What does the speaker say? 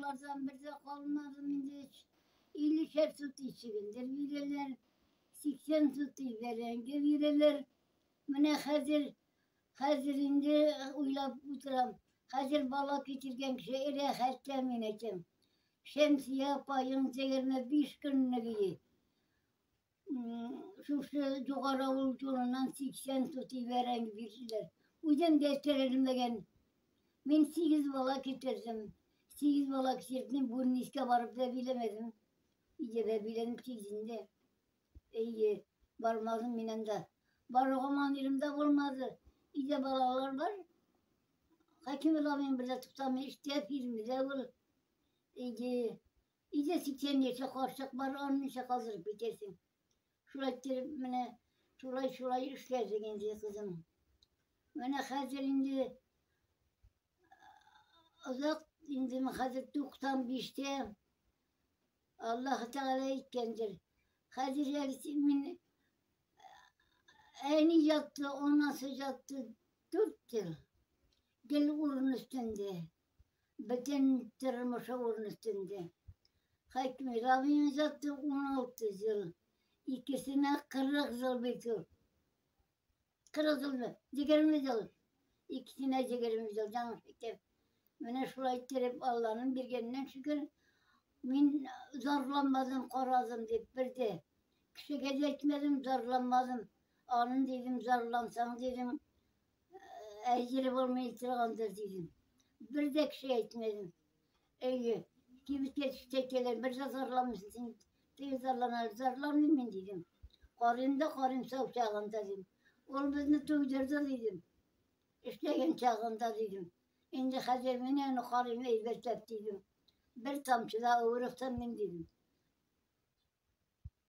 Алардан бер дә калмадым инде. 50 сутый чөгендер бирәләр, 80 сутый бәрәңге бирәләр. Менә хәзер, хәзер инде уйлап утырам. Хәзер бала китергән кеше рәхәттә, мин әйтәм. Шәмсия апаең 25 көнлек ие. Шушы Югары авыл турыннан 80 сутый бәрәңге бирделәр. Үзем дә терелмәгән. Мин 8 бала китердем. 8 бала китердем, больницага барып да биләмәдем. Өйдә дә биләнеп сигезендә. Әйе, бармадым мин анда. Баруга манерым да булмады. Өйдә балалар бар. Хаким абыем берлә туктамый эштә, фирмәдә ул. Әйе, Өйдә 80 яшьлек карчык бар, аны ничә калдырып китәсең? Шулай иттереп, менә шулай-шулай эшләдек инде, кызым. Менә хәзер инде озак инде хәзер 95-тә Аллаһ Тәгалә әйткәндер. Хәзер әле мин әни ятты, анасы ятты 4 ел. Гел урын өстендә. Бөтен тормышы урын өстендә. Хәкми абыем ятты 16 ел. Икесенә 40 ел бит ул. 40 елмы? 20 ел. Икесенә 20 ел яңыш әйтәм. Менә шулай иттереп Алланың биргәненнән шөкер, мин зарланмадым, карадым дип бер дә. Кешегә дә әйтмәдем, зарланмадым. Анын дидем, зарлансаң дидем, әҗере булмый торгандыр дидем. Бер дә кеше әйтмәдем. Әйе, кибеткә төшсә бер дә зарланмыйсың син. Теге зарлана, зарланмыйм мин дидем. Карыйм да карыйм сау чагында дидем. Ул безне туйдырды дидем. Эшләгән чагында дидем. Инде хәзер мин аны карыйм әйбәтләп дидем. Бер тамчы да авырыктанмыйм дидем.